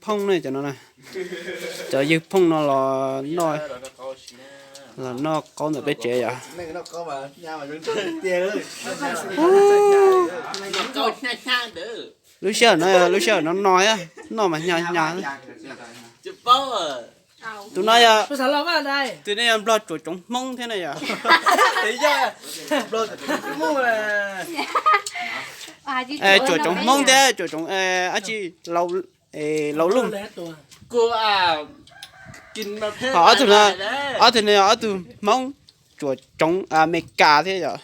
Phooj ne cov no, cov ywg phooj no los noj, los noj qaub ntawm peb tsev yom. Lub sij hawm no, lub sij hawm no no, noj mas hnyo hnyo. Tus no yog, tus no yog nplog tsuam tsoov Hmoob thiab na yom. Tsuam tsoov Hmoob thiab tsuam tsoov dab tsi, Lau Luj. Ho ob tug no, ob tug no yog ob tug Hmoob tsuam tsoov Amelikas thiab yom.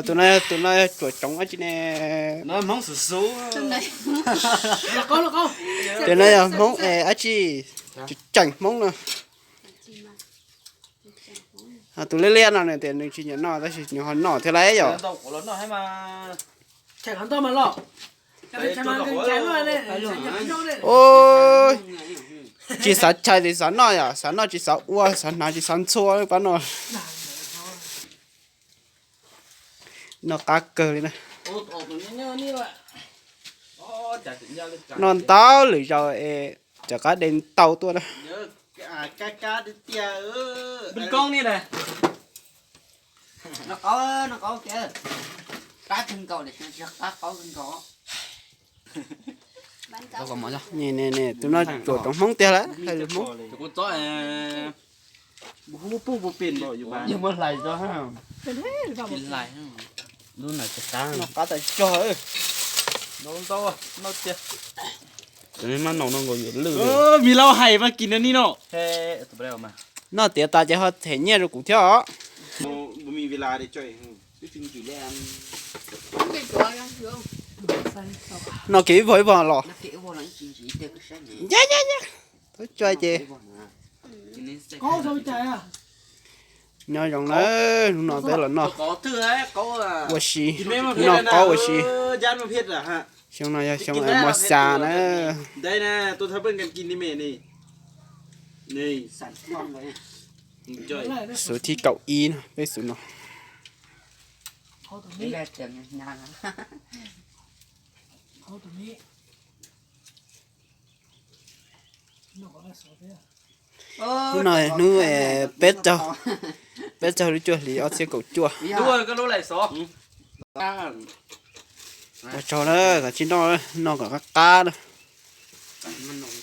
Tus no, tus no yog tsuam tsoov dab tsi ne? Tus no yog Hmoob dab tsi, tseem Hmoob no. Tus liab liab no nws tias nws tsis nyiam noj tab sis nws ho noj thiab lauj yom. Tsis xav chais tsis xav noj yom, xav noj tsis xav ua, xav hnav tsis xav ntxhua pab no. Noj qab kawg li na. Noj ntau lwm zaus es cov qab de ntau tuaj na. Tus no tsuam tsoov Hmoob tiag lawm, hais lus Hmoob. Noj qab tas zog. Vim Lau hais mas kis no ni no. Noj tiav tas ces ho them nyiaj rau kuv thiab os. Noj kiag ib vog ib vog los. Txhob tso ces. Nyob zoo na, hnub no peb los noj ua si, noj qaub ua si. Xyoo no yog xyoo muag xya na. Xuv thib kaum ib no peb xuv no. Hnub no hnub peb caug, peb caug lub cuaj hlis ob txhiab kaum cuaj. Ua tsaug na, kom tsis noj, noj kom qab qab na.